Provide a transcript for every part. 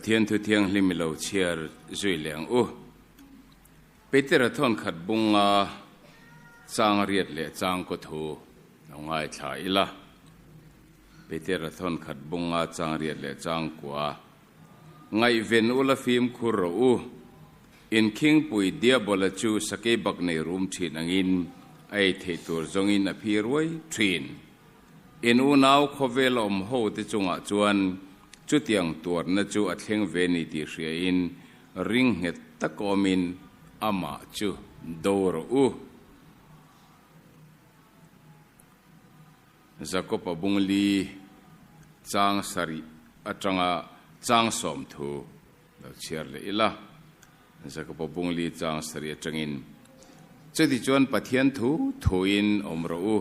Pathian thu thianghlim i lo chhiar zui leh ang u. Petera thawn khat bunga chang riat leh chang kaw thu lo ngaithla ila. Petera thawn khat bunga chang riat leh chang kua ngaihven ula fimkhur rawh u. Inkhingpui Diabola chu sakei bak nei rum thin angin a ei theih tur zawngin a phi ruai thin. In unau khawvel awm ho te chungah chuan chutiang tuarna chu a thleng ve ni tih hriain ring nghet tak awmin amah chu do rawh u. Jakob-a bungli chang sarih atanga chang 30 lo chhiar leh ila. Jakob-a bungli chang sarih atangin, Chutichuan Pathian thu thuin awm rawh u,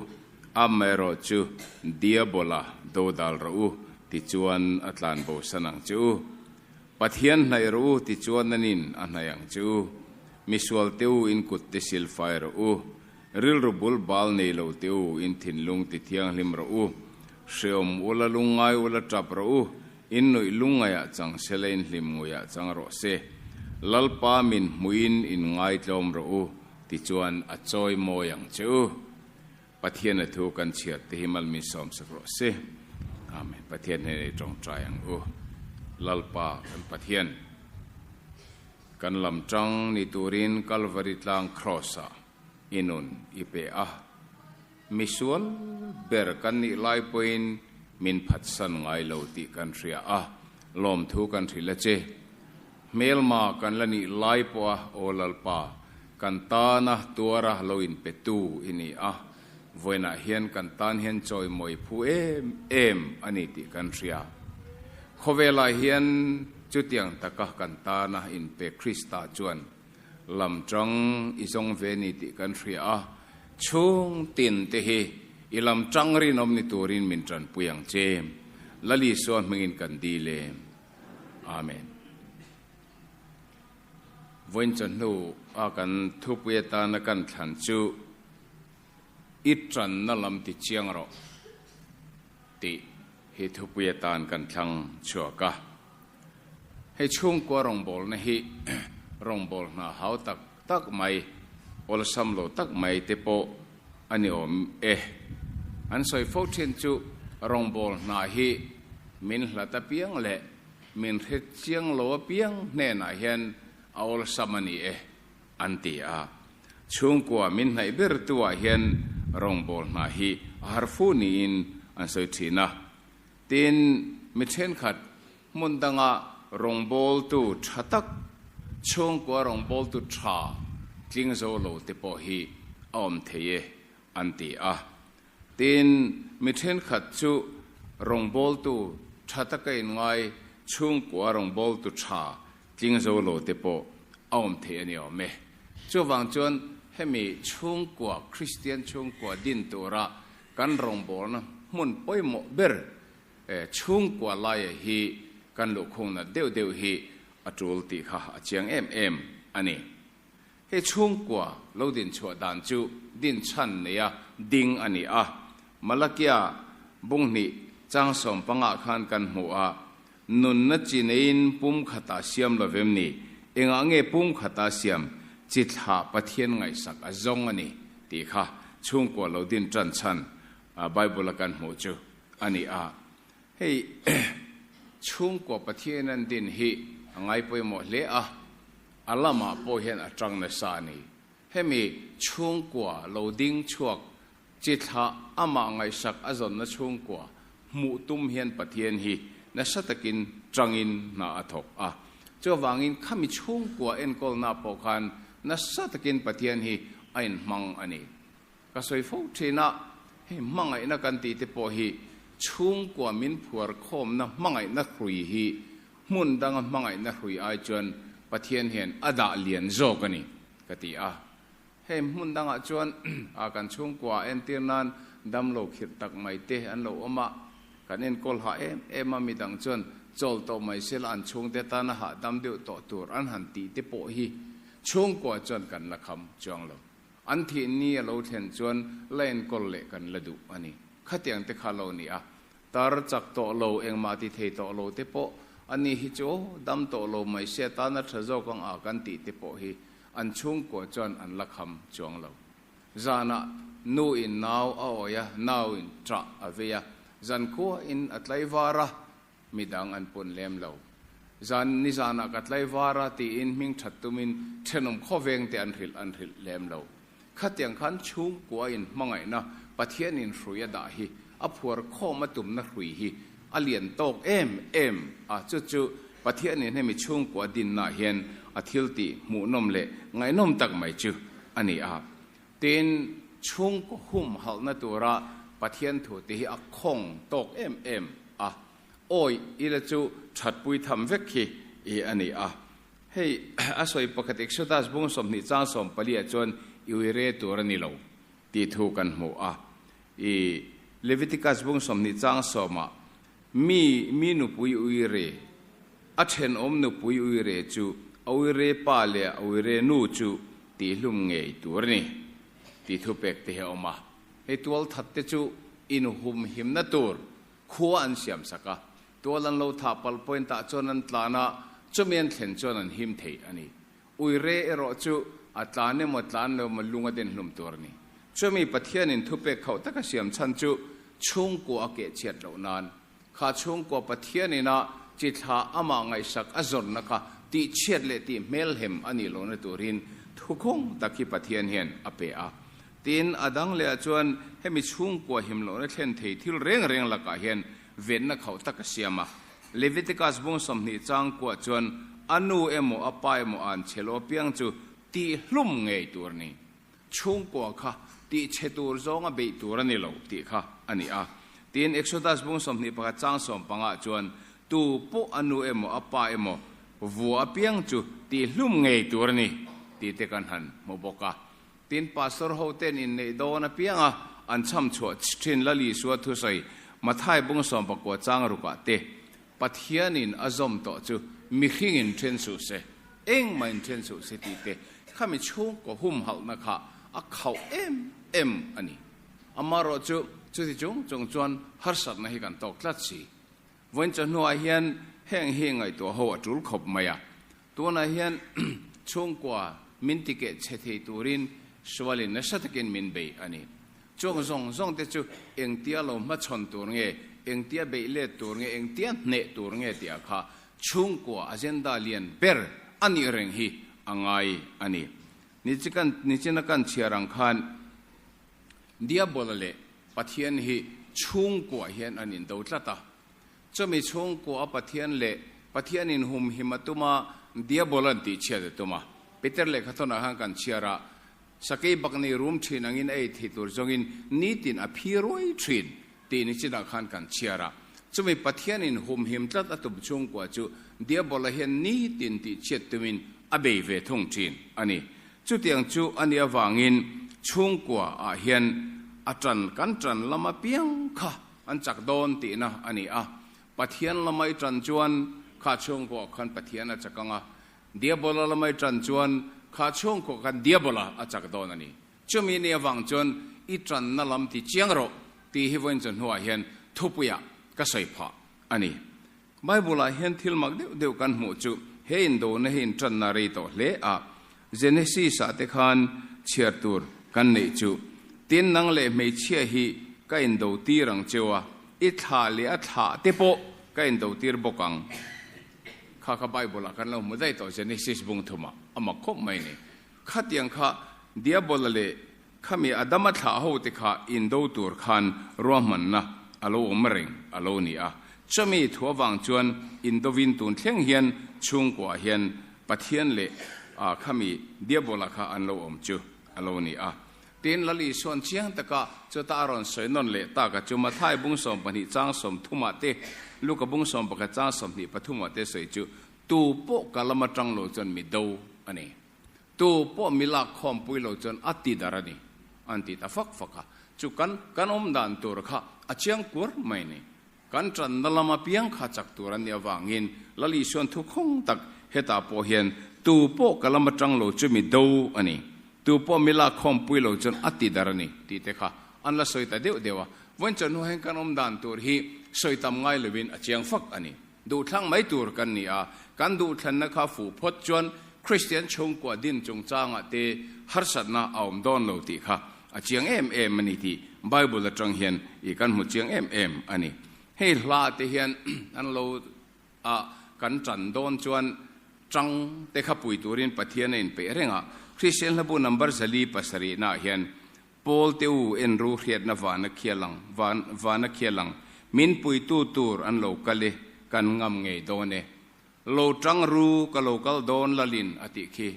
amaherawh chu Diabola dodal rawh u, tichuan a tlan bosan ang che u. Pathian hnaih rawh u, tichuan anin a hnaih ang che u. Misual te u in kut te silfai rawh u. Rilru bul bal nei lo te u, in thinlung ti thianghlim rawh u. Hreawm ula lungngai ula tap rawh u, in nuih lungngaiah chang sela in hlim nguiah chang rawh se. Lalpa min hmuhin in ngaitlawm rawh u, tichuan a chawi mawi ang che u. Pathian a thu kan chhiar te hi mal min sawmsak rawh se. Amen. Pathian hnenah i tawngtai ang u. Lalpa kan Pathian, kan lam tang ni turin Kalvari tlang Kraws-ah i nun i pe a. Misual ber kan nih lai pawhin min phatsan ngai lo tih kan hria a, lawmthu kan hrilh a che. Hmelma kan la nih lai pawha Aw Lalpa, kan tana tuara lo inpetu i ni a, vawiinah hian kan tan hian chawimawi phu em em a ni tih kan hria. Khawvelah hian chutiang taka kan tana inpe Krista chuan Lam tang i zawng ve ni tih kan hria a, chhung tin te hi i lam tang rinawm ni turin min tanpui ang che. Lal Isua hmingin kan dil e. Amen. Vawiin chawhnu a kan thupui atana kan thlan chu i tanna lam ti chiang rawh tih hi thupui atan kan thlang chhuak a. Hei chhungkua rawngbawlna hi rawngbâwl hna hau tak tak mai, awlsam lo tak mai te pawh a ni awm e. An sawi fo thin chu rawngbâwl hna hi min hlat apiang leh min hre chiang lo apiang hnenah hian a awlsam a ni e an ti a. Chhungkua min hnaih ber tuah hian rawngbâwl hna hi a har fu niin an sawi thin a. Tin, mi thenkhat hmun danga rawngbawltu tha tak, chhungkua rawngbawltu tha tling zo lo te pawh hi a awm thei e an ti a. Tin, mi thenkhat chu rawngbawltu tha taka inngai chhungkua rawngbawltu tha tling zo lo te pawh a awm thei a ni awm e. Chuvang chuan hemi chhungkua, Kristian chhungkua din tura Kan rawngbawlna hmun pawimawh ber chhungkua laia hi kan luhkhungna deuh deuh hi a tul tih kha a chiang em em a ni. Hei chhungkua lo dinchhuah dan chu dinchhan neia ding a ni a, Malakia bunghnih chang 15 khan kan hmu a, Nunna chi neiin pum khata siam lo vem ni? Engah nge pum khata siam chi thlah Pathian ngaihsak a zawng a ni tih kha chhungkua lo din tan chhan Bible a kan hmuh chu a ni a. Hei chhungkua Pathian an din hi a ngai pawimawh hle a, a lamah pawh hian a tang nasa a ni. Hemi chhungkua lo ding chhuak Chi thlah amah ngaihsak a zawnna chhungkua hmuh tum hian Pathian hi nasa takin tangin hna a thawk a. Chuvangin khami chhungkua enkawlna pawh khan nasa takin Pathian hi a inhmang a ni. Ka sawi fo thin a, hei hmangaihna kan tih te pawh hi chhungkua min phuar khawmna hmangaihna hrui hi hmun danga hmangaihna hrui ai chuan Pathian hian a dah lian zawk a ni ka ti a. Hei hmun dangah chuan kan chhungkua entir nan damlo khirh tak mai te an lo awm a, kan enkawl hah em em a, midang chuan chawl tawh mai sela an chhungte tana hahdam deuh tawh tur an han tih te pawh hi chhungkua chuan kan la kham chuang lo. An thih ni a lo thlen chuan la enkawl leh kan la duh a ni. Khatiang te kha lo ni a, tar chak tawh lo, engmah ti thei tawh lo te pawh Ani hi chu aw, dam tawh lo mai se tana tha zawk ang a kan tih te pawh hi an chhungkua chuan an la kham chuang lo. Zanah nu in nau a awi a, nau in ṭah a vei a, zankhua in a tlaivar a, midang an pun lem lo. Zan nizanah ka tlaivar a tiin hming ṭhat tumin ṭhenawm khawveng te an hrilh an hrilh lem lo. Khatiang khan chhungkua in hmangaihna Pathian in hrui a dah hi a phuar khawm a tumna hrui hi a lian tawk em em a, chu chu Pathian in hemi chhungkua dinnaah hian a thil tih hmuhnawm leh ngaihnawm tak mai chu a ni a. Tin, chhungkaw humhalhna tura Pathian thu te hi a khawng tawk em em a, awi ila chu thatpui tham vek hi i a ni a. Hei a sawi pakhat Exodus bung 20 chang 14 ah chuan i uire tur a ni lo tih thu kan hmu a. I Leviticus bung 20 chang 10 ah mi mi nupui uire, a thenawm nupui uire chu a uire pa leh a uire nu chu tihhlum ngei tur a ni tih thu pek te hi a awm a. Hei tualthat te chu inhumhimna tur khua an siam sak a, tual an lo thah palh point ah chuan an tlan a, chumi an thlen chuan an him thei a ni. Uire erawh chu a tlan emaw tlan lo emaw lung a den hlum tur a ni. Chumi Pathianin thupek khauh taka siam chhan chu chhungkua a keh chhiat loh nan, kha chhungkua Pathianin a chi thla amah ngaihsak a zawnna kha tih chhiat leh tih hmelhem a nih lohna turin thukhawng tak hi Pathian hian a pe a. Tin, a dang lehah chuan hemi chhungkua him lohna thlen thei thil reng reng lakah hian venna khauh tak a siam a. Leviticus bung 20 chang kuah chuan a nu emaw a pa emaw an chhe lo apiang chu tih hlum ngei tur a ni. Chhungkua kha tih chhe tur zawnga beih tur a ni lo tih kha a ni a. Tin, Exodus bung 21 chang 15 chuan tu pawh a nu emaw a pa emaw vua apiang chu tih hlum ngei tur a ni tih te kan han hmu bawk a. Tin, Pastor ho ten inneih dawn apianga an chham chhuah thin Lal Isua thusawi Mathai bung 19 chang rukah te, Pathianin a zawm tawh chu mihringin then suh se, engmahin then suh se tih te khami chhungkaw humhalhna kha a khauh em em a ni. Amaherawh chu chuti chung chung chuan harsatna hi kan tawk tlat si. Vawiin chawhnuah hian heng hi ngaihtuah ho a tul khawp mai a. Tunah hian chhungkua min tikeh chhe thei turin sualin nasa takin min bei a ni. Chuang zawng zawng te chu engtia lo hmachhawn tur nge, engtia beih let tur nge, engtia hneh tur nge tih ah kha chhungkua agenda lian ber a nih reng hi a ngai a ni. Nichina kan chhiar ang khan Diabola leh Pathian hi chhungkua hian an indo tlat a. Chumi chhungkua a Pathian leh Pathian in humhim a tum a, Diabol an tih chhiat a tum a. Peter lehkhathawnah khan kan chhiar a, Sakei bakni rum thin angin a ei thei tur zawngin nitin a phi ruai thin tih ni chinah khan kan chhiar a. Chumi Pathian in humhim tlat a tum chhungkua chu Diabol a hian nitin tih chhiat tumin a bei ve thung thin a ni. Chutiang chu a nih avangin chhungkua ah hian a tan kan tan lam apiang kha an chak dawn tihna a ni a. Pathian lama i tan chuan kha chhungkuah khan Pathian a chak ang a, Diabola lama i tan chuan kha chhungkuah khan Diabola a chak dawn a ni. Chumi ni avang chuan i tanna lam ti chiang rawh tih hi vawiin chu hnuah hian thupuiah ka sawi phah a ni. Bible-ah hian thil mak deuh deuh kan hmuh chu he indona hi intanna rei tawh hle a, Genesis-ah te khan chhiar tur kan neih chu, Tin, nang leh hmeichhia hi ka indo tir ang cheu a, i thlah leh a thlah te pawh ka indo tir bawk ang. Kha kha Bible-ah kan lo hmu daih tawh Genesis bung thumah a mak khawp mai ni. Khatiang kha Diabola leh khami Adama thlah ho te kha indo tur khan ruahmanna a lo awm reng a lo ni a. Chumi thu avang chuan indovin tun thleng hian chhungkuah hian Pathian leh khami Diabola kha an lo awm chu a lo ni a. Tin, Lal Isua'n chiang taka chuta a rawn sawi nawn leh tak a chu Mathai bung 12 chang 30 ah te, Luka bung 11 chang 23 ah te sawi chu tu pawh ka lam atang lo chuan mi do a ni. Tu pawh mi lak khawmpui lo chuan a ti dar a ni, an ti ta fak fak a. Chu kan kan awm dan tur kha a chiang kuar mai ni. Kan tanna lama piang kha chak tur an nih avangin Lal Isuan thu khawng tak hetah pawh hian tu pawh ka lama tang lo chu mi do a ni, tu pawh mi lak khawmpui lo chuan a ti dar a ni tih te kha an la sawi ta deuh deuh a. Vawiin chawhnu hian kan awm dan tur hi sawi tam ngai lovin a chiang fak a ni. Duhthlang mai tur kan ni a, kan duhthlanna kha fuh phawt chuan Kristian chhungkua din chungchangah te harsatna a awm dawn lo tih kha a chiang em em a ni tih Bible atang hian i kan hmu chiang em em a ni. Hei hla te hian an lo a kan tan dawn chuan tang te kha pui turin Pathian a inpeih reng a, Kristian hlabu number 407 naah hian Pawl te u en ru hriatna van a khial ang, van van a khial ang, min puitu tur an lo kal e, kan ngam ngei dawn e. Lo tang ru ka lo kal dawn lalin a tih khi.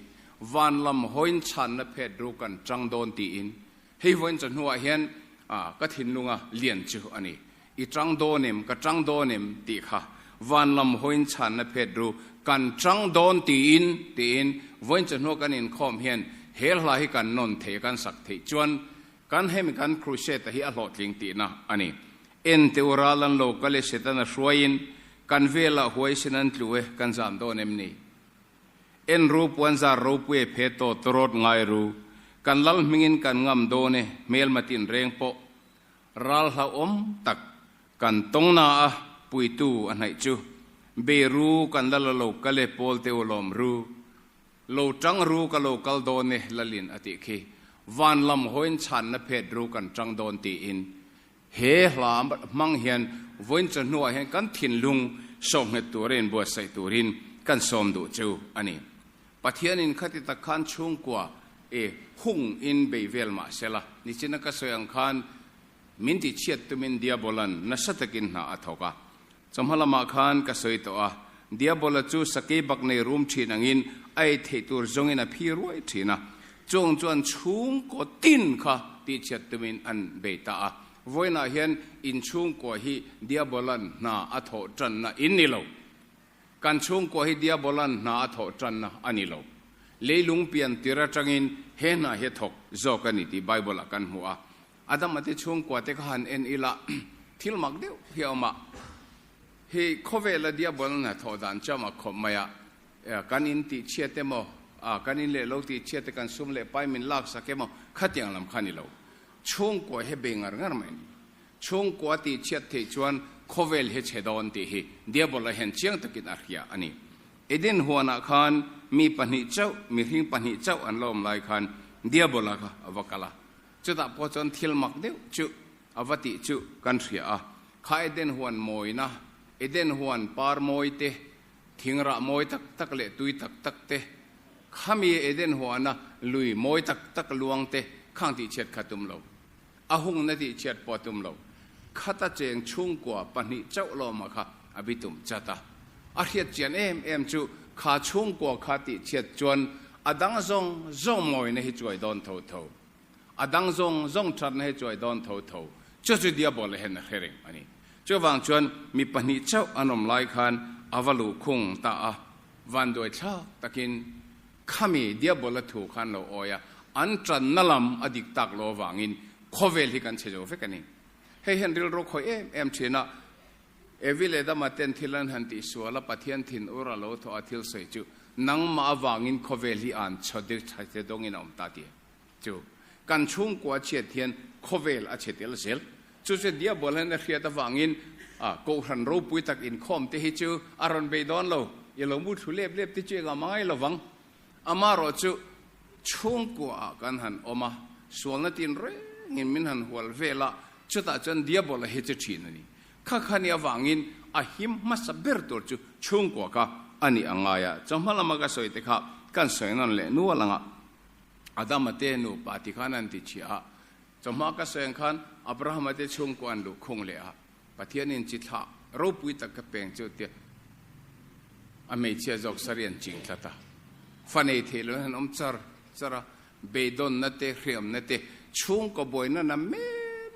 Van lam hawiin chhanna phet ru kan tang dawn tiin. Hei vawiin chawhnuah hian a ka thinlunga lian chu a ni. I tang dawn em, ka tang dawn em tih kha. Van lam hawiin chhanna phet ru kan tang dawn tiin tiin vawiin chawhnuah kan inkhawm hian he hla hi kan nawn thei a kan sak theih chuan kan hemi kan crusade-a hi a hlawhtling tihna a ni. En teh u ral an lo kal e Setana hruaiin kan velah huaisen an tlu e kan zam dawn em ni? En ru puanzar ropui e phe tawt rawt ngai ru kan lal hmingin kan ngam dawn e hmelma tin reng pawh ral hlauhawm tak kan tawng na a puitu a hnaih chu be ru kan lal a lo kal e pawl te u lawm ru lo tang ru ka lo kal dawn e lalin a tih khi van lam hawiin chhanna phet ru kan tang dawn tiin He hla hmang hian vawiin chawhnuah hian kan thinlung sawhnghet tura inbuatsaih turin kan sawm duh chu a ni. Pathianin khati tak khan chhungkua e hung in bei vel mah sela, nichina ka sawi ang khan min tichhiat tumin Diabolan nasa takin hna a thawk a. Chawhma lamah khan ka sawi tawh a, Diabola chu sakei bak nei rum thin angin a ei theih tur zawngin a phi ruai thin a. Chung chuan chhungkaw tin kha tihchhiat tumin an bei ta a. Vawiinah hian inchhungkua hi Diabola'n hna a thawh tanna in ni lo. Kan chhungkua hi Diabola'n hna a thawh tanna a ni lo. Leilung pian tir atangin he hna hi a thawk zawk a ni tih Bible-ah kan hmu a. Adama te chhungkua te kha han en ila thil mak deuh hi a awm a, hei khawvela diabol hna thawh dan chama khawp mai a, kan in tih chhiat emaw, kan in leh lo tih chhiat te kan sum leh pai min lak sak emaw khatiang lam kha ni lo. Chhungkua hi bei ngar ngar mai a ni. Chhungkua tih chhiat theih chuan khawvel hi chhe dawn tih hi diabol a hian chiang takin a hria a ni. Eden huanah khan mi pahnih chauh, mihring pahnih chauh an la awm lai khan diabola kha a va kal a. Chutah pawh chuan thil mak deuh chu a va tih chu kan hria a, kha Eden huan mawina, Eden huan par mawi te, thingrah mawi tak tak leh tui tak tak te, khami Eden huana lui mawi tak tak luang te khang tihchhiat kha tum lo. A hungna tihchhiat pawh a tum lo. Khata cheng chhungkua pahnih chauh lawma kha a bitum chat a. A hriat chian em em chu kha chhungkua kha tihchhiat chuan a dang zawng zawng mawina hi chuai dawn tho tho. A dang zawng zawng thatna hi chuai dawn tho tho. Chu chu Diabola hian a hre reng a ni. Chuvang chuan mi pahnih chauh an awm lai khan a va luh khung ta a, vanduai thlak takin khami Diabola thu khan lo awi a, an tanna lam a dik tak lo avangin khawvel hi kan chhe zo vek a ni. Hei hian rilru khawih em em thin a, Evi leh Adama ten thil an han tih sual a, Pathian thin ur a lo thawh a thil sawi chu nangmah avangin khawvel hi an chhe dawngin a awm ta ti. Chu kan chhungkua chhiat hian khawvel a chhe tel zel. Chu chu Diabol hian a hriat avangin Kohhran ropui tak inkhawm te hi chu a rawn bei dawn lo. I lo mu thlu lep lep te chu engah mangai lo vang. Amarawh chu chhungkuaah kan han awm a, sualna tin rengin min han hual vel a, chutah chuan Diabol a hi chu thin a ni. Kha kha ni avangin a him hmasa ber tur chu chhungkua kha a nih a ngai a. Chawhma lama ka sawi te kha kan sawi nawn leh nual ang a. Adama te nupa ti khan an ti chhia a, chawhma ka sawi ang khan Abrahama te chhungkua an luh khung leh a, Pathianin chi thlah ropui tak ka peng chu tia a hmeichhia zawk sari an ching tlat a, fa nei theih loin an awm char char a, beidawnna te hriamna te chhungkaw buaina na men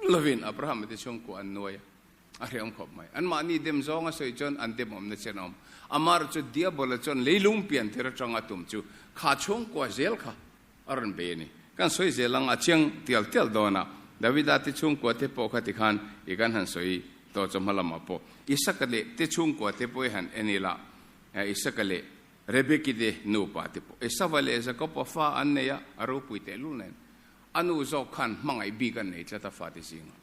lovin Abrahama te chhungkua an nuai a. A hreawm khawp mai. Anmahni dem zawng a sawi chuan an dem awmna chen a awm. Amar chu Diabola chuan leilung pian tir atanga tum chu kha chhungkua zel kha a rawn bei a ni. Kan sawi zel ang a chiang tial tial dawn a, Davida te chhungkua te pawh kha tikhan i kan han sawi tawh chawhma lamah pawh Isaka leh te chhungkua te pawh i han en ila, Isaka leh Rebeki te nupa te pawh Esava leh Jakoba fa an nei a, a ropui tehlul nen a nu zawk khan hmangaih bik an nei tlat a fate zingah.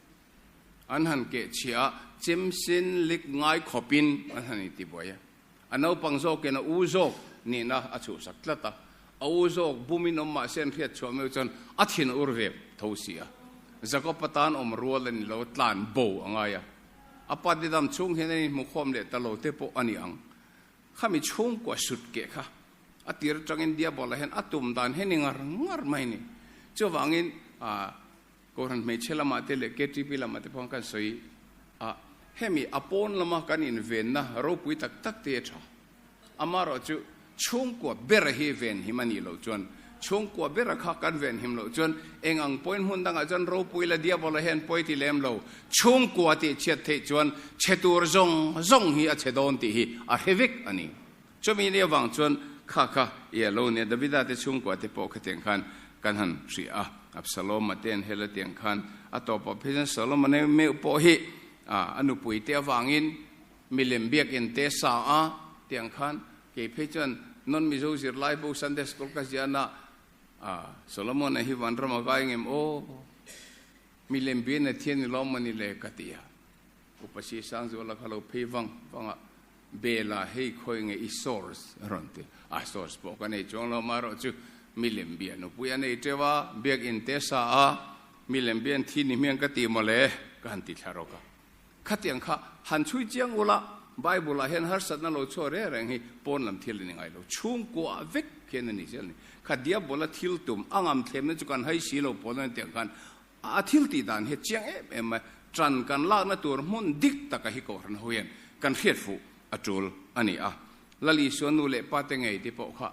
An han keh chhia a, chem sen lek ngai khawpin an han intibuai a. A naupang zawkin a u zawk nihna a chhuhsak tlat a, a u zawk bumin awm mahse an hriat chhuah meuh chuan a thin ur ve tho si a. Jakob-a tan awm rual a ni lo, tlan bo a ngai a. A pa didam chhung hian an inhmukhawm leh ta lo te pawh a ni ang. Khami chhungkua sut keh kha a tir atangin Diabola hian a tum dan hi ni ngar ngar mai ni. Chuvangin Kohhran hmeichhe lamah te leh KTP lamah te pawh kan sawi a, hemi a pawn lama kan invenna ropui tak tak te a tha. Amaherawhchu chhungkua bera hi venhim a nih loh chuan, chhungkua bera kha kan venhim loh chuan eng ang pawhin hmun dangah chuan ropui la diabola hian pawi ti lem lo, chhungkua tih chhiat theih chuan chhe tur zawng zawng hi a chhe dawn tih hi a hre vek a ni. Chumi ni avang chuan kha kha i a lo nia, Davida te chhungkua te pawh khatiang khan kan han hria a, Absaloma te an hel a tiang khan a tawpah phei chuan Solomon-a meuh pawh hi a nupui te avangin milem biakinn te sa a tiang khan kei phei chuan non Mizo zirlai bo Sunday school ka ziahna Solomon-a hi vanram a vai ngem aw, milem bian a thian ni lawm mawni le ka ti a, Upa Sisangzuala kha lo phei vang vang a. Bela hei khawi nge i source a rawn ti. A source pawh ka nei chuang lo amaherawh chu milem bia nupui a nei teuh a, biakinn te sa a, milem bian thi ni hmiang ka ti mawle ka han ti thla rawk a. Khatiang kha han chhui chiang ula Bible ah hian harsatna lo chhuah reng reng hi pawn lam thil a ni ngai lo, chhungkua vek hian a ni zel a ni. Kha diabola thil tum a ngam thlemna chu kan hai si lo pawn a ni tiang khan A thil tih dan hi chiang em em mai, ṭan kan lakna tur hmun dik taka hi Kohhran ho hian kan hriat fuh a ṭul a ni a. Lal Isua nu leh pa te ngei te pawh kha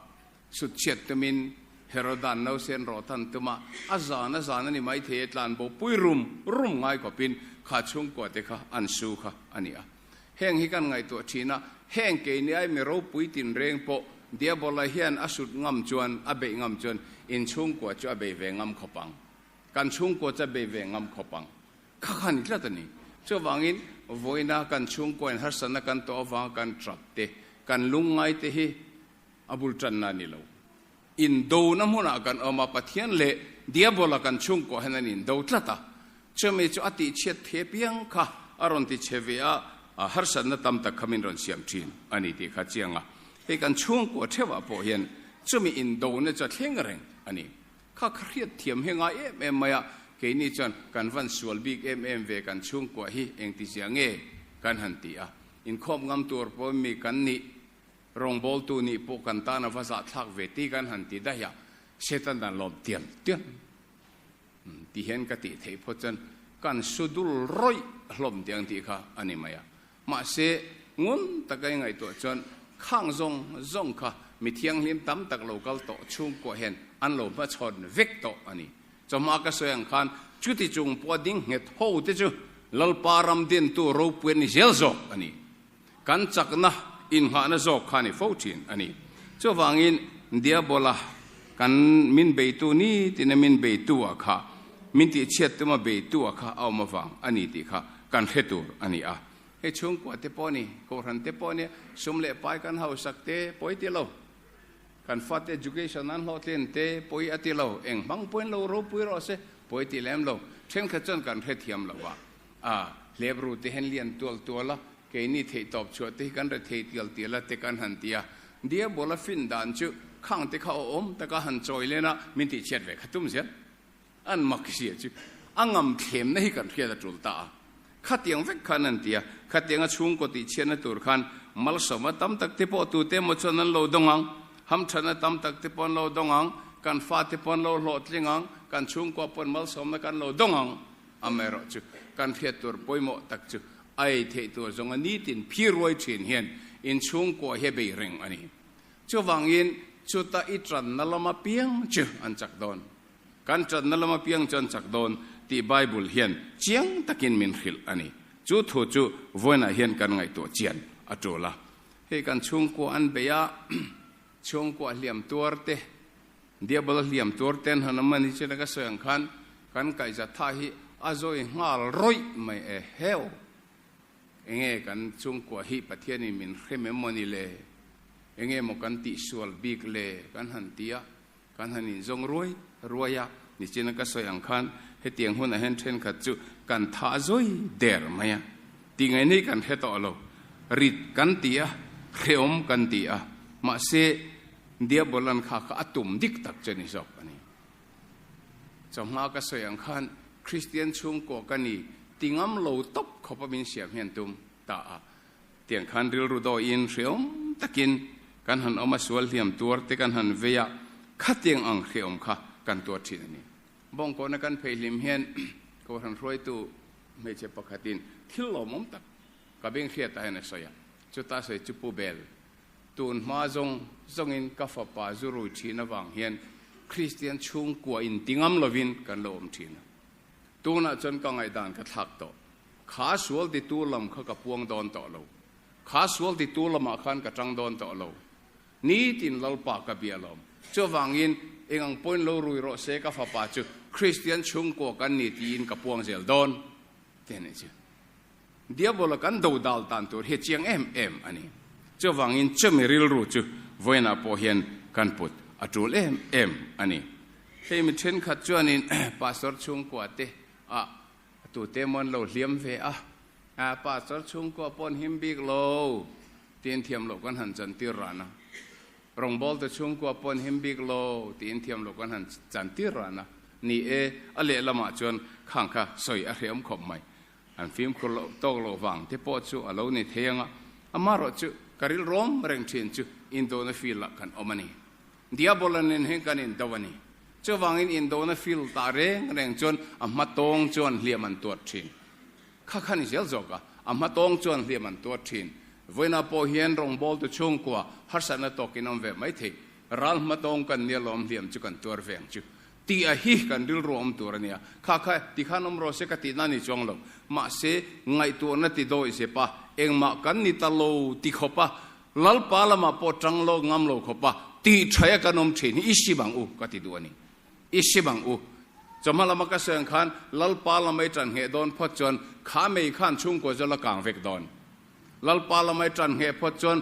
sut chhiat tumin Herodan nausen rawh tan tuma a zan a zan a ni maithei e tlanbo pui rum rum ngai khawpin kha chhungkua te kha an su kha a ni a. Heng hi kan ngaihtuah ṭhin a, heng keini ai mi ropui tinreng pawh Diabola hian a sut ngam chuan a beih ngam chuan inchhungkua chu a bei ve ngam khawp ang. Kan chhungkua chu a bei ve ngam khawp ang. Kha kha ni tlat a ni. Chuvangin, vawiina kan chhungkuain harsatna kan tawh avanga kan trap te, kan lungngai te hi a bul tanna a ni lo. Indona hmunah kan awm a, Pathian leh Diabola kan chhungkua hian an indo tlat a. Chumi chu a tihchhiat the piang kha a rawn ti chhe ve a, harsatna tam tak kha min rawn siam thin a ni tih kha chiang a. Hei kan chhungkua theuhah pawh hian chumi indona chu a thleng reng a ni. Kha ka hriat thiam hi ngai em em mai a, keini chuan kan van sual bik em em ve kan chhungkua hi engtizia nge kan han ti a, inkhawm ngam tur pawh mi kan nih, rawngbawltu nih pawh kan tan a va zahthlak ve tih kan han ti daih a, Satan dan lawm tiam tiam ti hian ka tih theih phawt chuan kan su dul rawih hlawm tiang tih kha a ni mai a. Mahse, ngun taka i ngaihtuah chuan khang zawng zawng kha mi thianghlim tam tak lo kal tawh chhungkuah hian an lo hmachhawn vek tawh a ni. Chawhma ka sawi ang khan chuti chung pawha ding nghet ho te chu Lalpa ram dintu ropui an ni zel zawk a ni. Kan chakna inghahna zawk kha a ni fo thin a ni. Chuvangin Diabola kan min beitu ni tina min beitu ah kha min tihchhiat tuma beitu ah kha a awm avang a ni tih kha kan hre tur a ni a. Hei chhungkua te pawh a ni, kohhran te pawh a nia, sum leh pai kan hausak te pawi ti lo, kan fate education an hlawhtlin te pawi a ti lo, eng hmang pawhin lo ropui rawh se pawi ti lem lo, thenkhat chuan kan hrethiam lo a, a hlep ru te hian lian tual tual a, keini theihtawp chhuah te hi kan rethei tial tial a te kan han ti a, Diabola fin dan chu khang te kha awm taka han chawi len a, min tihchhiat ve kha tum zel. An mak sia chu a ngam thlemna hi kan hriat a tul ta a. Khatiang vek khan an ti a, khatianga chhungkaw tihchhiatna tur khan malsawmna tam tak te pawh tute emaw chuan an lo dawng ang, hamthatna tam tak te pawh an lo dawng ang, kan fate pawh an lo hlawhtling ang, kan chhungkua paw'n malsawmna kan lo dawng ang. Amaherawh chu kan hriat tur pawimawh tak chu a ei theih tur zawnga nitin phi ruai thin hian inchhungkua hi a bei reng a ni. Chuvangin chuta i tanna lama piang chu an chak dawn. Kan ṭanna lama piang chuan chak dawn tih Bible hian chiang takin min hrilh a ni. Chu thu chu vawiinah hian kan ngaihtuah chian a ṭul a. Hei kan chhungkua an bei a, chhungkua hliam tuar te, Diabol hliam tuar te an han awm a ni chuan ka sawi ang khan kan kaihza tha hi a zawi nghal rawih mai e heu. Enge kan chhungkua hi Pathianin min hrem em maw ni le? Enge maw kan tihsual bik le? Kan han ti a. Kan han inzawng ruai ruai a, nichina ka sawi ang khan Hetiang hunah hian thenkhat chu kan tha zawi der mai a, tih ngaihna hi kan hre tawh lo. Rit kan ti a, hrehawm kan ti a, mahse Diabolan kha kha a tum dik tak chu a ni zawk a ni. Chawhma ka sawi ang khan Kristian chhungkaw ka ni ti ngam lo tawp khawpa min siam hian tum ta a. Tiang khan rilru dawiin hrehawm takin kan han awm a, sual hliam tuar te kan han vei a, khatiang ang hrehawm kha kan tuar thin a ni. Bawngkawna kan phei hlim hian Kohhran hruaitu hmeichhe pakhatin thil lawmawm tak ka beng hriatah hian a sawi a, chuta sawi chu Pu Bel, tun hma zawng zawngin ka fapa zu rui thin avang hian Kristian chhungkua inti ngam lovin kan lo awm thin a, tunah chuan ka ngaihdan ka thlak tawh. Kha sual titu lam kha ka puang dawn tawh lo. Kha sual titu lamah khan ka tang dawn tawh lo. Nitin Lalpa ka bia lawm. Chuvangin eng ang pawhin lo rui rawh se ka fapa chu Kristian chhungkua kan ni tiin ka puang zel dawn tih a nih chu. Diabola kan do dal tan tur hi a chiang em em a ni. Chuvangin chumi rilru chu vawiinah pawh hian kan put a tul em em a ni. Hei mi thenkhat chuanin Pastor chhungkua te ah Tute maw an lo hliam ve a, a pastor chhungkua pawh an him bik lo tiin thiam loh kan han chantir ran a. Rawngbawlte chhungkua pawh an him bik lo tiin thiam loh kan han chantir ran a. Ni e, a lehlamah chuan khang kha sawi a hreawm khawp mai. An fimkhur loh tawk loh vang te pawh chu a lo ni thei ang a, amaherawh chu ka rilrawm reng thin chu indona field ah kan awm a ni. Diabola nen hian kan indo a ni. Chuvangin indona field tah reng reng chuan a hma tawng chuan hliam an tuat thin. Kha kha ni zel zawk a, a hma tawng chuan hliam an tuat thin. Vawiinah pawh hian rawngbawltu chhungkua harsatna tawkin awm ve mai thei. Ral hma tawng kan nia lawm hliam chu kan tuar ve ang chu. Tih a hi kan rilru awm tur a nia. Kha kha ti khan awm rawh se ka tihna a ni chuang lo. Mahse, ngaihtuahna ti dawi zep a, engmah kan ni ta lo ti khawp a, Lalpa lamah pawh tang lo ngam lo khawp a, tih thaia kan awm thin hi i sim ang u ka ti duh a ni. I sim ang u. Chawhma lama ka sawi ang khan Lalpa lama i tan ngheh dawn phawt chuan kha mei khan chhungkua chu la kang vek dawn. Lalpa lama i tan ngheh phawt chuan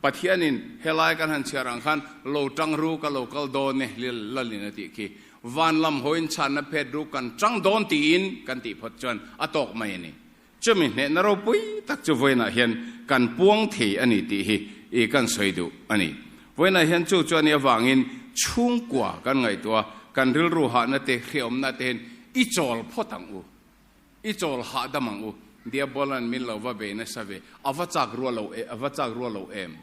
Pathianin helai kan han chhiar ang khan lo tang ru ka lo kal dawn e Lalin a tih khi. Van lam hawiin chhanna phet ru kan tang dawn tiin kan tih phawt chuan a tawk mai a ni. Chumi hnehna ropui tak chu vawiinah hian kan puang thei a ni tih hi i kan sawi duh a ni. Vawiinah hian chu chu a nih avangin chhungkua kan ngaihtuah a, kan rilru hahna te, hreawmna te hian i chawl phawt ang u, i chawl hahdam ang u. Diabola'n min lo va bei nasa ve, a va chak rual lo e, a va chak rual lo em?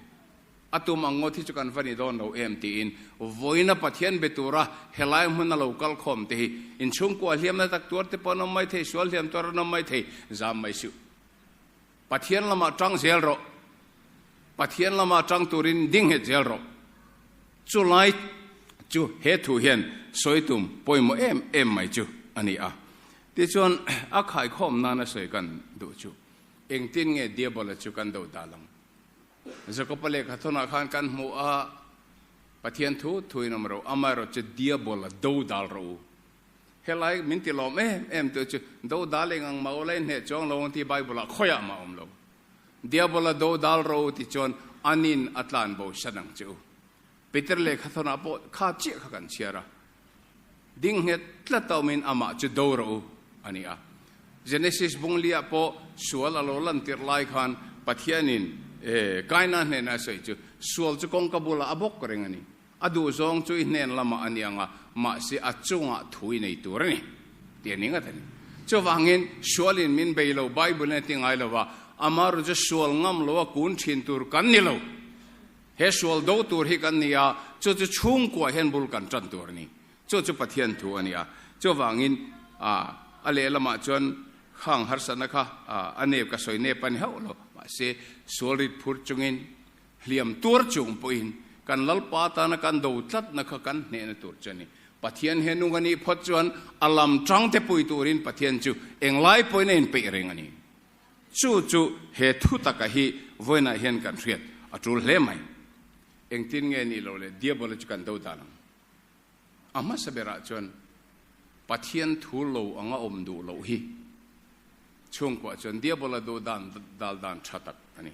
A tum ang ngawt hi chu kan va ni dawn lo em tiin vawiina Pathian be tura helai hmuna lo kal khawm te hi inchhungkua hliamna tak tuar te pawh an awm mai thei, sual hliam tuar an awm mai thei, zam mai suh. Pathian lamah tang zel rawh. Pathian lamah tang turin ding nghet zel rawh. Chulai chu he thu hian sawi tum pawimawh em em mai chu a ni a. Tichuan a khaikhawm nana sawi kan duh chu engtin nge Diabola chu kan do dal ang? Jakoba lehkha thawnah khan kan hmu a, Pathian thu thuin awm ro, amaherawh chu Diabola do dal rawh u. Helai min ti lawm em em tu chu do dal eng ang mah ula i hneh chuang lo ang tih Bible-ah khawiah mah awm lo. Diabola do dal rawh u ti chuan anin a tlan bo san ang che u. Peter lehkha thawnah pawh kha chiah kha kan chhiar a. Ding nghet tlat a awmin amah chu do rawh u a ni a. Genesis bungli-ah pawh sual a lo lantir lai khan Pathianin Kaina hnenah a sawi chu, Sual chu kawngka bulah a bawk reng a ni. A duhzawng chu i hnen lamah a ni ang a, mahse a chungah thu i nei tur a ni tih a ni ngat a ni. Chuvangin sualin min bei lo, Bible-in a ti ngai lo va, amaherawhchu chu sual ngam lo a kun thin tur kan ni lo. He sual do tur hi kan ni a, chu chu chhungkuah hian bul kan tan tur a ni. Chu chu Pathian thu a ni a. Chuvangin a lehlamah chuan khang harsatna kha a nep ka sawi nep a ni hauh lo. Mahse, sual rit phur chungin, hliam tuar chung pawhin kan Lalpa tana kan do tlatna kha kan hnehna tur chu a ni. Pathian he nung a nih phawt chuan a lam tangte pui turin Pathian chu englai pawhin a inpeih reng a ni. Chu chu he thu taka hi vawiinah hian kan hriat a tul hle mai. Engtin nge nih loh le Diabola chu kan do dan ang. A hmasa berah chuan Pathian thu lo anga awm duh loh hi chhungkuah chuan Diabola duh dan dal dan tha tak a ni.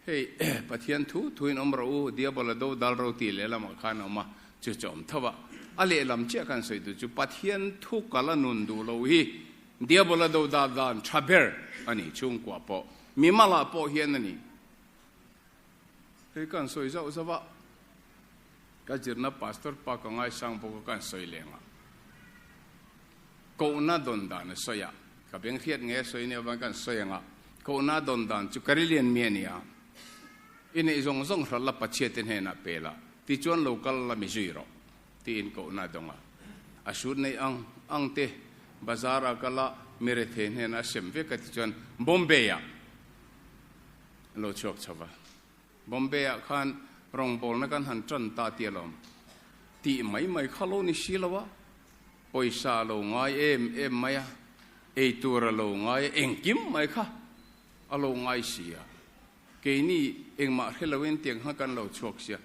Hei Pathian thu thuin awm rawh u, Diabola do dal ro tih lehlamah khan a awm a, chu chu a awm tho a. A lehlam chiah kan sawi duh chu Pathian thu kal a nun duh lo hi Diabola do dat dan tha ber a ni chhungkua pawh mimalah pawh hian a ni. Hei kan sawi zauh zauh a, ka zirna pastor pa ka ngaisang bawk a kan sawi leng a, kohna dawn dan a sawi a, ka beng hriat nge a sawi nia avang kan sawi ang a, kohna dawn dan chu Karelian mi a ni a, i neih zawng zawng hral la Pathiate hnenah pe la, tichuan lo kal la mi zui rawh tiin kohna a dawng a, a sut neih ang ang te bazar a kal a, mi rethei hnenah a sem vek a tichuan Bombay ah An lo chhuak chho va. Bombay-ah khan rawngbawlna kan han tan ta tih alawm. Tih mai mai kha lo ni si lo a, pawisa a lo ngai em em mai a, ei tur a lo ngai a, engkim mai kha a lo ngai si a. Keini engmah hre loin tiang khan kan lo chhuak sia,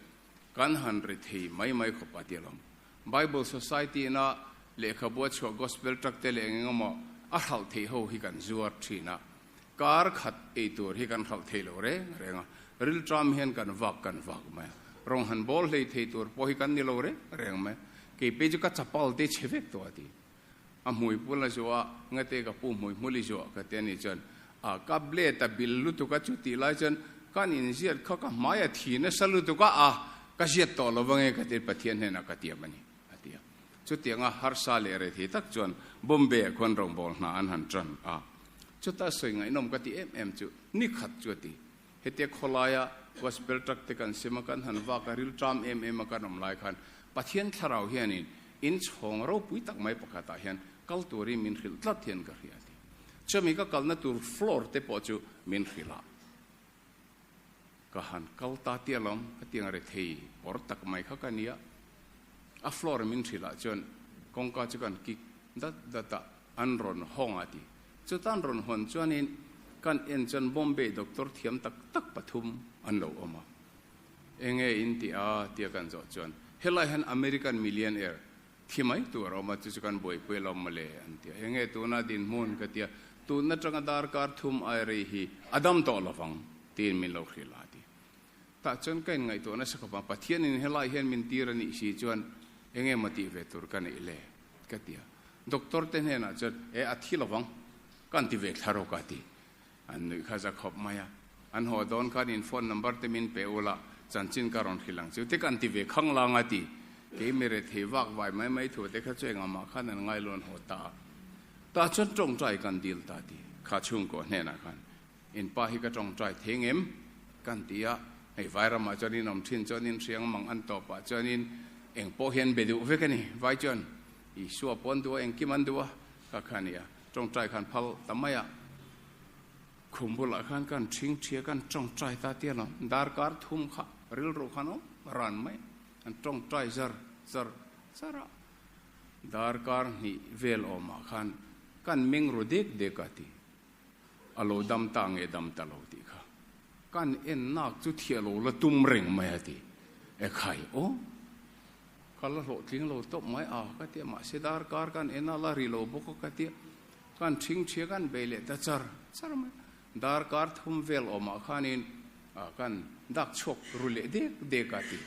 kan han ri thei mai mai khawp a tih alawm. Bible Society-na lehkhabu a chhuah Gospel Tract te leh eng engemaw a hralh theih ho hi kan zuar thin a. Kar khat ei tur hi kan hralh thei lo reng reng a, rilṭam hian kan vak kan vak mai a, rawng han bawl hlei thei tur pawh hi kan ni lo reng reng mai. Kei pei chu ka chapal te chhe vek tawh a ti. A hmui pul a zuah a, ngate ka pu hmui hmul i zuah ka ti a nih chuan a ka blade a bil lutuk a, chutih lai chuan kan inziat kha ka hmai a thi nasa lutuk a, a ka ziat tawh lo vange ka ti Pathian hnenah ka tiam a ni a ti a. Chutianga harsa leh rethei tak chuan Bombay-ah khuan rawngbâwl hna an han ṭan a. Chuta sawi ngaihnawm ka ti em em chu ni khat chu a ti. Hetia khawlaia gospel truck te kan sem a, kan han vak a, rilṭam em em a kan awm lai khan Pathian thlarau hianin in chhawng ropui tak mai pakhatah hian kal turin min hrilh tlat hian ka hria a ti. Chumi ka kalna tur floor te pawh chu min hrilh a. Ka han kal ta tia lawm, hetiang rethei awr tak mai kha ka nia. A floor min hrilh ah chuan kawngka chu kan kik dat dat a, an rawn hawng a ti. Chuta an rawn hawn chuanin kan en chuan Bombay doctor thiam tak tak pathum an lo awm a. Enge in ti a tia kan zawh chuan helai hian American millionaire thi mai tur a awm a, chu chu kan buaipui alawm mawle an ti a. Enge tuna dinhmun ka tia, tun atanga darkar thum ai rei hi a dam tawh lovang tiin min lo hrilh a ti. Tah chuan ka inngaihtuah nasa khawp a, Pathianin helai hian min tir a nih si chuan enge maw tih ve tur ka neih le ka ti a. Doctor te hnenah chuan e a thi lovang ka an ti ve thla rawk a ti. An nuih kha za khawp mai a, an haw dawn khan in phone number te min pe ula chanchin ka rawn hrilh ang chu te ka an ti ve khang lang a ti. Kei mi rethei vak vai mai mai thu te kha chu engah mah khan an ngai lo an haw ta a. Tah chuan tawngtai kan dil ta ti kha chhungkaw hnenah khan In pa hi ka tawngtai thei ngem? Kan ti a, hei vai ramah chuan in awm thin chuan in hriang mang an tawpah chuanin eng pawh hi an be duh vek a ni. Vai chuan Isua pawh an duh a, engkim an duh a, ka kha a ni a. Tawngtai khan phal ta mai a, khum bulah khan kan thing thia kan tawngtai ta tia lo, darkar thum kha rilru khan awm ran mai, an tawngtai zar zar zar a, darkar hnih vel awmah khan kan meng ru dek dek a ti. A lo dam ta nge dam ta lo tih kha kan en nak chu thiah lo la tum reng mai a ti. E khai aw, ka la hlawhtling lo tawp mai a ka ti a, mahse darkar kan en a la ri lo bawk a ka ti a, kan thing thia kan bei leh ta char char mai a, darkar thum vel awmah khanin kan dak chhuak ru leh dek dek a ti.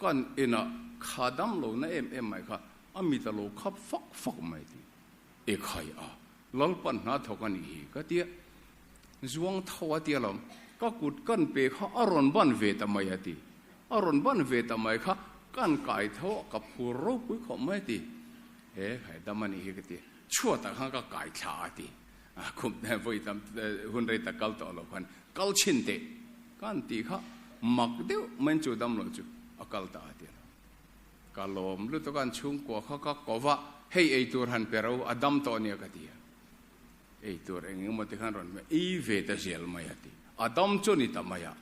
Kan en a kha dam lo na em em mai kha a mit a lo khap fak fak mai a ti. E khai a, Lalpan hna thawk a nih hi ka tia. Zuang tho a tia lawm, ka kut kan pe kha a rawn ban ve ta mai a ti. A rawn ban ve ta mai kha kan kai tho a, ka phur ropui khawp mai a ti. E khai dam a nih hi ka ti. Chhuatah khan ka kai thla a ti. A khum vawi tam hun rei tak kal tawh lo khan kal chhin teh kan tih kha mak deuh maiin chu dam lo chu a kal ta a ti a lawm. Ka lawm lutuk a, an chhungkua kha ka ko va, hei ei tur han pe ro, a dam tawh ania ka ti a. Ei tur eng eng emaw te khan rawn ei ve ta zel mai a ti. A dam chu a ni ta mai a.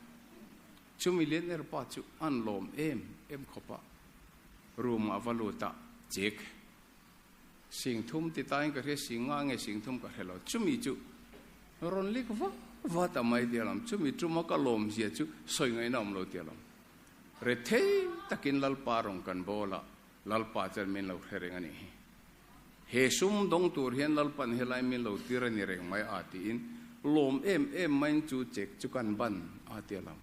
Chumi lian er pa chu an lawm em em khawp a, room ah va lut a, chek sing thum ti tain ka hria, sing nga nge sing thum ka hre lo, chumi chu rawn lik va va ta mai ti alawm, chumi tuma ka lawm zia chu sawi ngaihna awm lo ti alawm. Rethei takin Lalpa rawn kan bawl a, Lalpa chuan min lo hre reng a nih hi. He sum dawng tur hian Lalpan helai min lo tir a ni reng mai a tiin lawm em em maiin chu chek chu kan ban a ti a lo.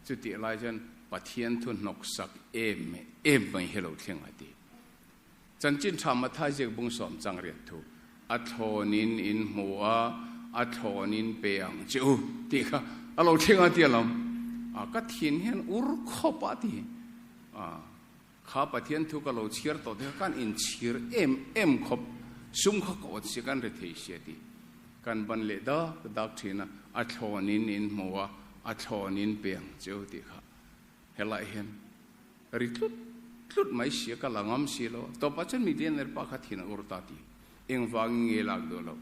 Chutih lai chuan Pathian thu hnawksak em em mai hi lo thleng a ti. Chanchin tha Mathai ziak bung sawm chang riat thu, A thlawnin in hmu a, a thlawnin pe ang che u tih kha a lo thleng a ti alawm. A, ka thin hian ur khawp a ti. A, kha Pathian thu ka lo chhiar tawh te kha kan inchhir em em khawp, sum kha ka awt sia kan ri thei sia ti. Kan ban leh dak dak thin a, a thlawnin in hmu a, a thlawnin pe ang che u tih kha. Helai hian ri tlut tlut mai sia ka la ngam si lo. Tawpah chuan millionaire pa kha thin a ur ta ti. Engvangin nge lak duh lo.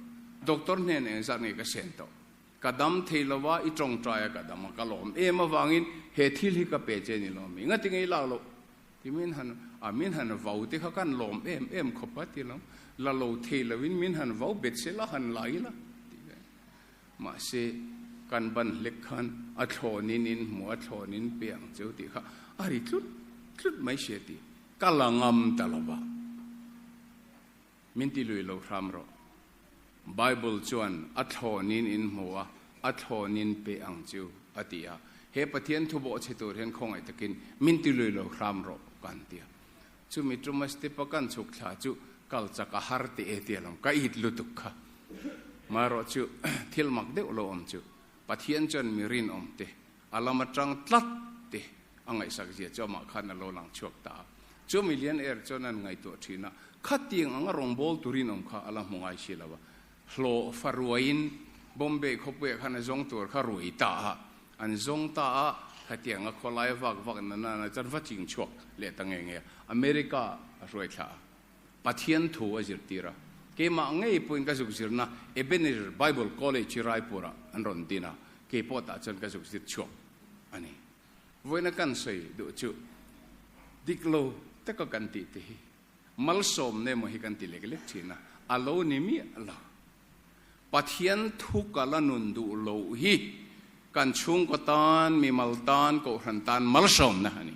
Doctor hnen engzat nge ka sen tawh. Ka dam thei lo a, i tawngtai a ka dam a, ka lawm em avangin he thil hi ka pe che ni lo mi. Ngati nge i lak loh? Ti min han, a min han vau te kha kan lawm em em khawp a ti lo. La lo thei lovin min han vau bet sela han la ila ti ve. Mahse, kan ban hlek khan a thlawnin in hmu, a thlawnin pe ang cheu tih kha a ri tlut tlut mai sia tih ka la ngam ta lo va. Min ti lui lo hram rawh. Bible chuan a thlawnin in hmu a, a thlawnin pe ang cheu a ti a. He Pathian thu bawhchhe tur hian khawngaih takin min ti lui lo hram rawh kan ti a. Chumi tuma step a kan chhuk thla chu kal chak a har teh e tia lawm ka it lutuk kha. Marawh chu thil mak deuh lo awm chu Pathian chuan mi rinawm te a lam atang tlat te a ngaihsak zia chu amah khan a lo lang chhuak ta a. Chu milian er chuan an ngaihtuah thin a, khatiang anga rawngbawltu rinawm kha a la hmu ngai si lo a. Hlawh fa ruaiin Bombay khawpuiah khan a zawng tur kha ruai ta a, An zawng ta a, khatiang a khawlai vak vak na nana chuan va ching chhuak leh ta nge nge a, America a hruai thla a, Pathian thu a zirtir a, keimah ngei pawhin ka zuk zirna Ebenezer Bible College hi Raipur-ah an rawn din a, kei pawh tah chuan ka zuk zir chhuak a ni. Vawiina kan sawi duh chu dik lo taka kan tih te hi malsawmna emaw hi kan ti lek lek thin a, a lo ni miah lo. Pathian thu kal a nun duh loh hi kan chhungkaw tan, mimal tan, kohhran tan malsawmna a ni.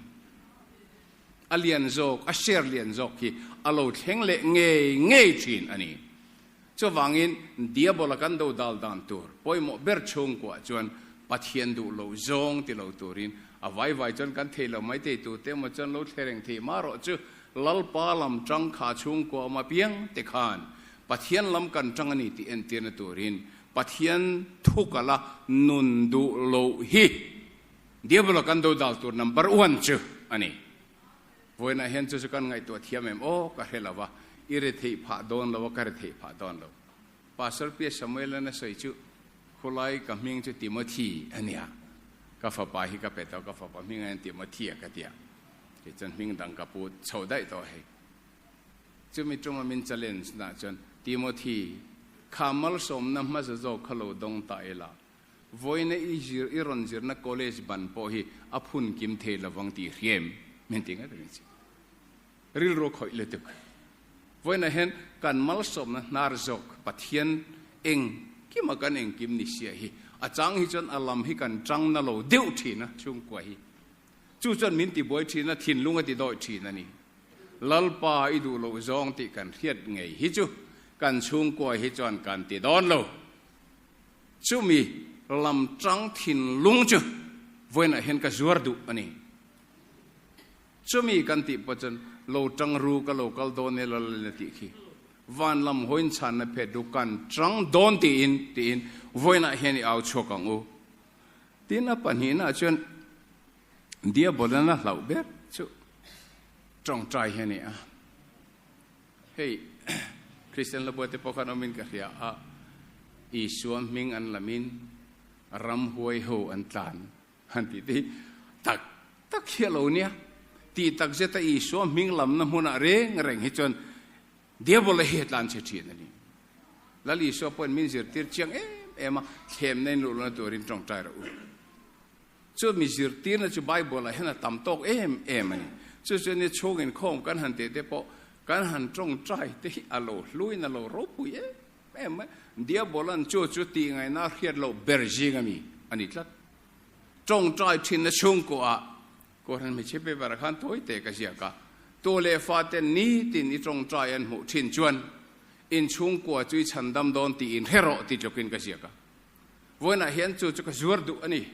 A lian zawk, a share lian zawk hi a lo thleng leh ngei ngei thin a ni. Chuvangin Diabola kan do dal dan tur pawimawh ber chhungkuah chuan Pathian duh loh zawng ti lo turin a vai vai chuan kan thei lo mai thei tute emaw chuan lo thle reng thei mah rawh chu Lalpa lam tang kha chhungkua awm apiang te khan Pathian lam kan tang a ni tih entirna turin Pathian thu kala nun duh loh hi Diabola kan do dal tur number one chu a ni. Vawiinah hian chu chu kan ngaihtuah thiam em aw ka hre lo va, i re theih phah dawn lo a ka re theih phah dawn lo. Pastor Pia Samuel-an a sawi chu khulai ka hming chu Timothy a nia, ka fapa hi ka pe tawh, ka fapa hmingah hian Timothy a ka tia, kei chuan hming dang ka pu chho daih tawh hei. Chumi tuma min challenge na chuan, Timothy, kha malsawmna hmasa zawk kha lo dawng ta ila, vawiina i zir, i rawn zirna college ban pawh hi a phun kim thei lovang tih hriam min ti ngat a ni. Rilru khawih lutuk. Vawiinah hian kan malsawmna hnar zawk Pathian eng kima kan engkim ni sia hi a chang hi chuan a lam hi kan tang na lo deuh thin a, chhungkua hi. Chu chuan min tibuai thin a, thinlung a ti dawih thin a ni. Lalpa i duh loh zawng tih kan hriat ngei hi chu kan chhungkua hi chuan kan ti dawn lo. Chumi lam tang thinlung chu vawiinah hian ka zuar duh a ni. Chumi kan tih pawh chuan lo tang ru ka lo kal dawn e Lalin a tih khi. Van lam hawiin chhanna phet ru kan tang dawn tiin tiin vawiinah hian i au chhuak ang u. Tin a pahnihnaah chuan Diabolana hlauh ber chu tawngtai hi a ni a. Hei Kristian hlabuate pawh khan awmin ka hria a, Isua hming an lamin ramhuai ho an tlan han tih te hi tak tak hi a lo nia. Tih tak zeta Isua hming lamna hmunah reng reng hi chuan Diabola hi a tlan chhe thin a ni. Lal Isua pawhin min zirtir chiang em em a, thlemna in luh lohna turin tawngtai rawh u. Chu mi zirtirna chu Bible-ah hian a tam tawk em em a ni. Chu chu ni chhung inkhawm kan han tih te pawh kan han tawngtai te hi a lo hluin a lo ropui em em mai. Diabolan chu chu tih ngaihna a hriat loh ber zing a mi a ni tlat. Tawngtai thinna chhungkuah Kohhran hmeichhe paper-ah khan tawi te ka ziak a, tu leh fate nitin i tawngtai an hmuh thin chuan inchhungkua chu i chhandam dawn tiin hre rawh ti tlukin ka ziak a. Vawiinah hian chu chu ka zuar duh a ni.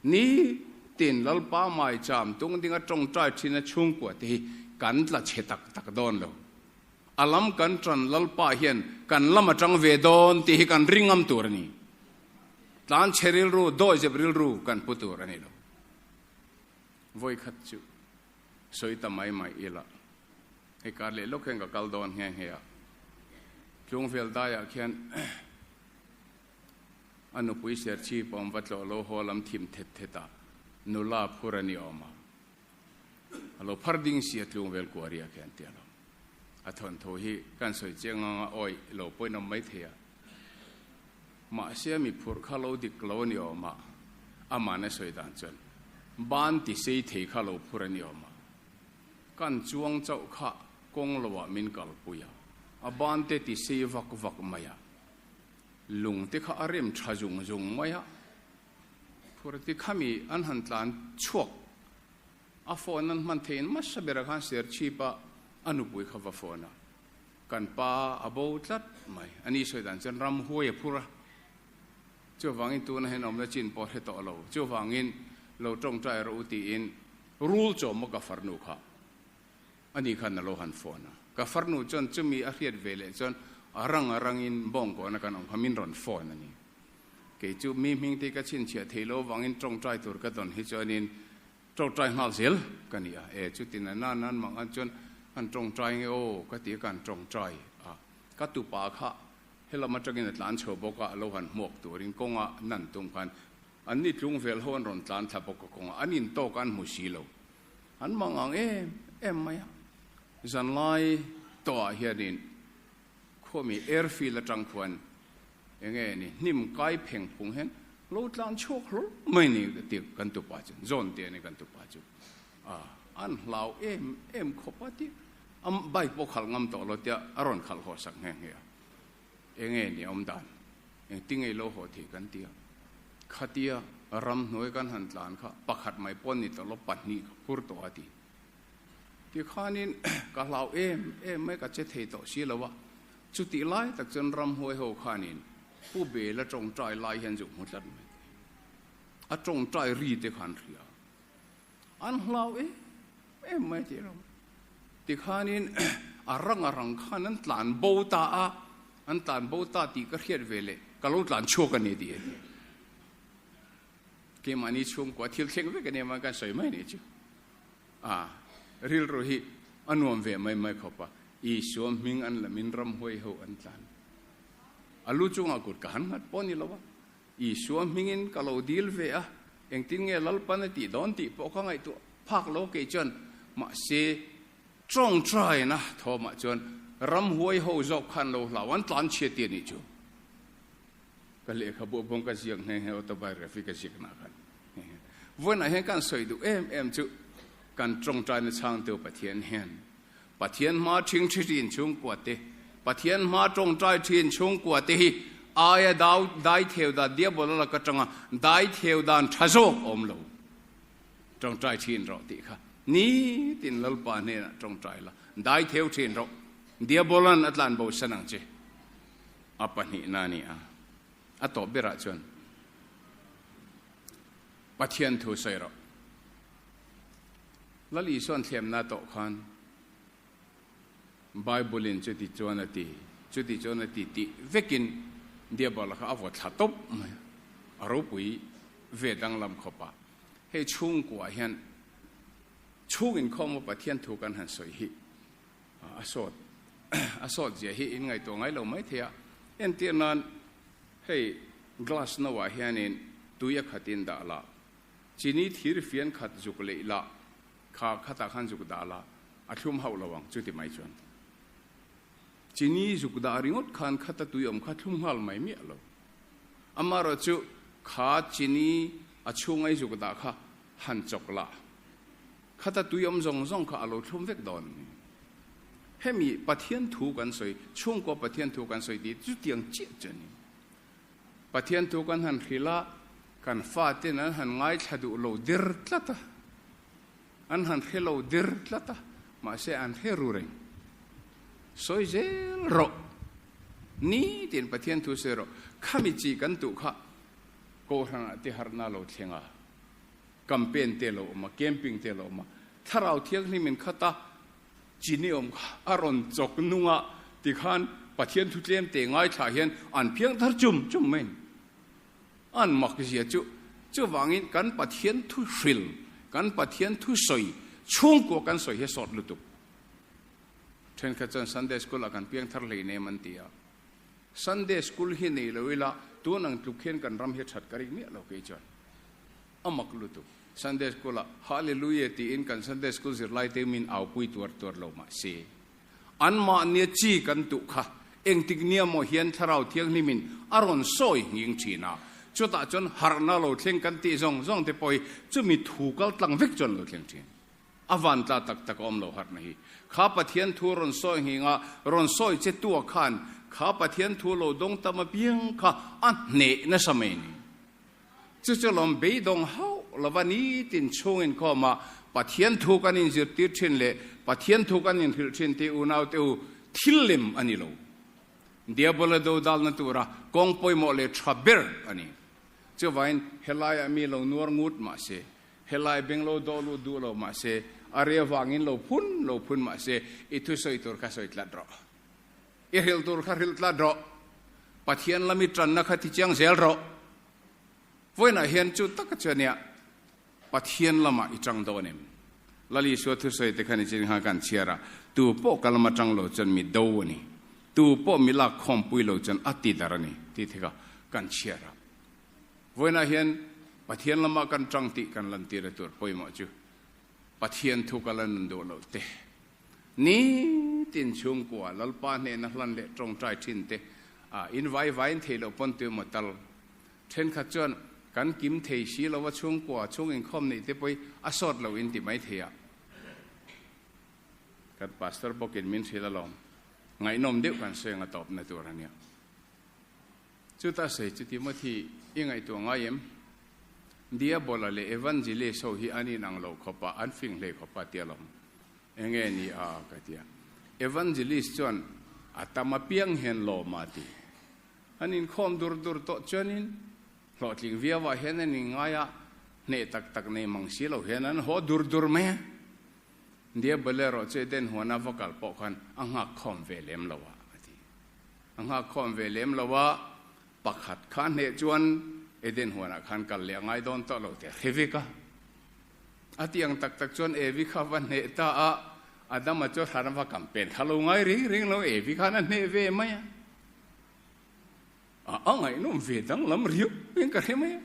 Ni tin Lalpa maicham tung dinga tawngtai thina chhungkua te hi kan tla chhe tak tak dawn lo. A lam kan ṭan Lalpa hian kan lam a ṭang ve dawn tih hi kan ring ngam tur a ni. Tlan chhe rilru, dawihzep rilru kan pu tur a ni lo. Vawikhat chu sawi ta mai mai ila, hei kar leh lawk hian ka kal dawn nghe nghe a, Tlungvel daiah khian a nupui serchhip awm va tlawh lo haw lam thim thet thet a, nula phur a ni awm a, a lo phar ding si a Tlungvel kuaria khian tia lo. A thawnthu hi kan sawi chiang ang a, awi lo pawhin awm mai thei a. Mahse mi phurh kha lo dik lo a ni awm a, aman a sawi dan chuan ban ti sei thei kha lo phur a ni awm a, kan chuang chauh kha kawng lo ah min kalpui a, a ban te ti sei vak vak mai a, lung te kha a rem tha zung zung mai a, phur ti kha mi an han tlan chhuak a phone an hman theihin hmasa berah khan serchhip a a nupui kha va phone a. Kan pa a bo tlat mai. A ni sawi dan chuan ram huai a phur a. Chuvangin tuna hian awmna chin pawh hre tawh lo. Chuvangin lo tawngtai rawh u tiin rul chawm ka farnu kha a ni khan a lo han phone a. Ka farnu chuan chumi a hriat ve leh chuan a rang a rangin bawngkawna kan awm kha min rawn phone a ni. Kei chu mi hming te ka chhinchhiah thei lo vangin tawngtai tur ka dawn hi chuanin Tawngtai nghal zel ka ni a, e chutin a nan nan mang an chuan kan tawngtai nge aw ka ti a kan tawngtai a, ka tupa kha helam atangin a tlan chho bawk a, a lo han hmuak turin kawnga nan tum khan an ni tlung vel ho an rawn tlan thla bawk a kawnga an intawk an hmu si lo, an mang ang em em mai a, zanlai tawhah hianin Khawmi airfield atang khuan enge ni hnim kai pheng phung hian lo tlan chhuak hlawr mai ni ti kan tupa chuan zawn te ani kan tupa chu a an hlau em em khawp a ti a bike pawh khalh ngam tawh lo tia a rawn khalh haw sak nghe nghe a enge ni awm dan engtin nge lo haw thei kan tia khatia ramhnuai kan han tlan kha pakhat mai pawh ni tawh lo pahnih ka phur tawh a ti. Tikhanin ka hlau em em mai, ka che thei tawh si lo a. Chutih lai tak chuan ramhuai ho khanin Pu Bela tawngtai lai hian zuk hmu tlat mai. A tawngtai ri te khan hria. An hlau em em mai tih ram. Tikhanin a rang a rang khan an tlan bo ta a, an tlan bo ta tih ka hriat ve leh ka lo tlan chhuak a ni tih a ni. Keimahni chhungkua thil thleng vek a nia kan sawi mai a nih chu. A rilru hi a nuam ve mai mai khawp a, Isua hming an lamin ramhuai ho an tlan. A lu chungah kut ka han nghat pawh ni lo a, Isua hmingin ka lo dil ve a, engtin nge Lalpan a tih dawn tih pawh ka ngaihtuah phak lo kei chuan, mahse tawngtaina thawmah chuan ramhuai ho zawk khan lo hlau an tlan chhia ti a nih chu. Ka lehkhabu bawng ka ziak nghe nghe autobiography ka ziak na khan. Vawiinah hian kan sawi duh em em chu kan tawngtaina chhangtu Pathian hian Pathian hma thing thi thin chhungkua te, Pathian hma tawngtai thin chhungkua te hi aia dau dai theu dan diabola laka tanga dai theu dan tha zawk awm lo. Tawngtai thin rawh tih kha nitin Lalpa hnenah tawngtai la dai theu thin rawh. Diabolan a tlan bo san ang che. A pahnihna a ni a, a tawp berah chuan Pathian thu sawi rawh. Lal Isuan thlemna tawh khan Bible-in chuti chuan a ti, chuti chuan a ti tih vekin Diabol kha a vaw thla tawp mai a, a ropui ve danglam khawp a. Hei chhungkuah hian chhung inkhawma Pathian thu kan han sawi hi A sawt a sawt zia hi in ngaihtuah ngai lo mai thei a, entir nan hei glass no ah hianin tui a khat in dah la, chini thir fian khat zuk leih la, kha khatah khan zuk dah la, a thlum hauh lo ang chuti mai chuan chini zuk dah ringawt khan khata tui awm kha thlum nghal mai miah lo. Amaherawhchu kha chini a chhunga i zuk dah kha han chawk la. Khata tui awm zawng zawng kha a lo thlum vek dawn a ni. Hemi Pathian thu kan sawi, chhungkua Pathian thu kan sawi tih chutiang chiah chu a ni. Pathian thu kan han hrilh a, kan faten an han ngaithla duh lo der tlat a, an han hre lo der tlat a, mahse an hre ru reng. Sawi zel rawh. Nitin Pathian thu sawi rawh. Khami chi kan tuh kha Kohhranah te harhna lo thleng a. Campaign te lo awm a, camping te lo awm a, Thlarau Thianghlim in khat a, Chini awm kha a rawn chawk nung a, tikhan Pathian thu tlem te ngaithla hian an phiang thar chum chum mai a ni. An mak zia chu chuvangin kan Pathian thu hril, kan Pathian thu sawi chhungkua kan sawi hi a sawt lutuk. Thenkhat chuan Sunday School ah kan piang thar hlei nem an ti a. Sunday School hi nei lo ila tun ang tluk hian kan ram hi a that ka rik miah lo kei chuan. A mak lutuk. Sunday School ah Hallelujah tiin kan Sunday School zirlai te min aupui tuar tuar lo mah se. Anmahnia chi kan tuh kha engtik nia maw hian Thlarau Thianghlimin a rawn sawi nghing thin a, chutah chuan harhna lo thleng kan tih zawng zawng te pawh hi chumi thu kal tlang vek chuan lo thleng thin. A van tla tak tak a awm lo harhna hi. Kha Pathian thu rawn sawi nghing a, rawn sawi che tua khan kha Pathian thu lo dawng tam apiang kha a hneh nasa mai a ni. Chu chu lawm beidawng hauh lova nitin chhung inkhawmah Pathian thu kan inzirtir thin leh Pathian thu kan inhrilh thin tih unaute u thil lem a ni lo. Diabola do dalna tura kawng pawimawh leh tha ber a ni. Chuvangin helaiah mi lo nuar ngut mah se, helai beng lo dawh lut duh lo mah se, a ria vangin lo phun lo phun mah se, i thusawi tur kha sawi tlat rawh. I hrilh tur kha hrilh tlat rawh. Pathian lami tanna kha ti chiang zel rawh. Vawiinah hian chu taka chu ania Pathian lamah i tang dawn em? Lal Isua thusawi te khan i chin khan kan chhiar a, tu pawh ka lama tang lo chuan mi do a ni, tu pawh mi lak khawmpui lo chuan a ti dar a ni tih te kha kan chhiar a. Vawiinah hian Pathian lamah kan tang tih kan lantir a tur pawimawh chu Pathian thu ka la nun duh loh te, Nitin chhungkua Lalpa hnehna hlan leh tawngtai thin te a in vai vaiin thei loh pawn tu emaw tal thenkhat chuan kan kim thei si lova chhungkua chhung inkhawm neih te pawh a sawt lo in ti mai thei a. Kan pastor bawkin min hrilh alawm. Ngaihnawm deuh kan sawi ang a tawpna tur a nia. Chuta sawi chu Timothy i ngaihtuah ngai em? Diabola leh Evangelist ho hi an inang lo khawp a, an fing hlei khawp a tia lawm. Enge ni a ka ti a. Evangelist chuan a tam apiang hian lawm a ti. An inkhawm dur dur tawh chuanin hlawhtling viauah hian an inngai a, hneh tak tak nei mang si lo hian an haw dur dur mai a. Diabol erawh chu Eden huana va kal pawh khan a nghak khawm ve lem lo a a ti. A nghak khawm ve lem lo a, pakhat kha hneh chuan Eden huanah khan kal leh a ngai dawn tawh lo teh hre vek a. A ti ang tak tak chuan Evi kha va hneh ta a, Adama chu hran a va kam pen kha lo ngai reng reng lo, Evi khan a hneh ve mai a. A ngaihnawm ve danglam riau in ka hre mai a.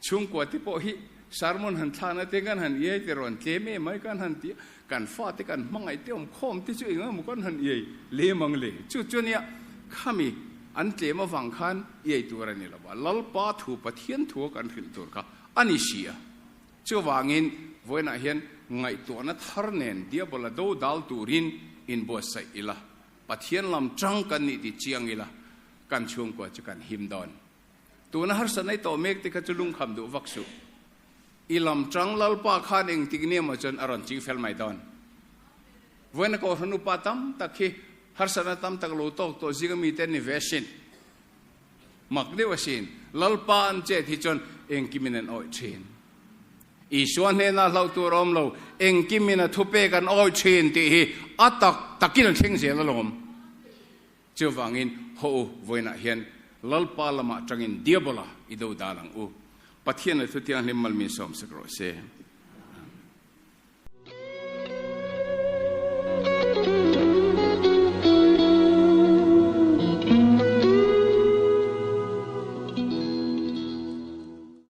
Chhungkua te pawh hi sermon han thlana te kan han iai te rawn tlem em mai kan han ti a, kan fate kan hmangaih te awm khawm te chu eng emaw kan han iai lem ang le. Chu chu ania khami an tlem avang khan iai tur a ni lo va, Lalpa thu Pathian thu a kan hrilh tur kha a ni si a. Chuvangin vawiinah hian ngaihtuahna thar nen Diabola do dal turin inbuatsaih ila, Pathian lam tang kan nih ti chiang ila, kan chhungkua chu kan him dawn. Tuna harsatna i tawh mek te kha chu lungkham duh vak suh. I lam tang Lalpa khan engtik nia maw chuan a rawn ching fel mai dawn. Vawiina Kohhran upa tam tak hi harsatna tam tak lo tawk tawh zinga mite an ni ve asin. Mak deuh asin, Lalpa an chet hi chuan engkimin an awih thin. Isua hnenah hlauh tur a awm lo, engkimin a thupek an awih thin tih hi a tak takin a thleng zel alawm. Chuvangin haw u, vawiinah hian Lalpa lamah tangin Diabola i do dal ang u. Pathian leh Thutianghlim mal min sawmsak rawh se.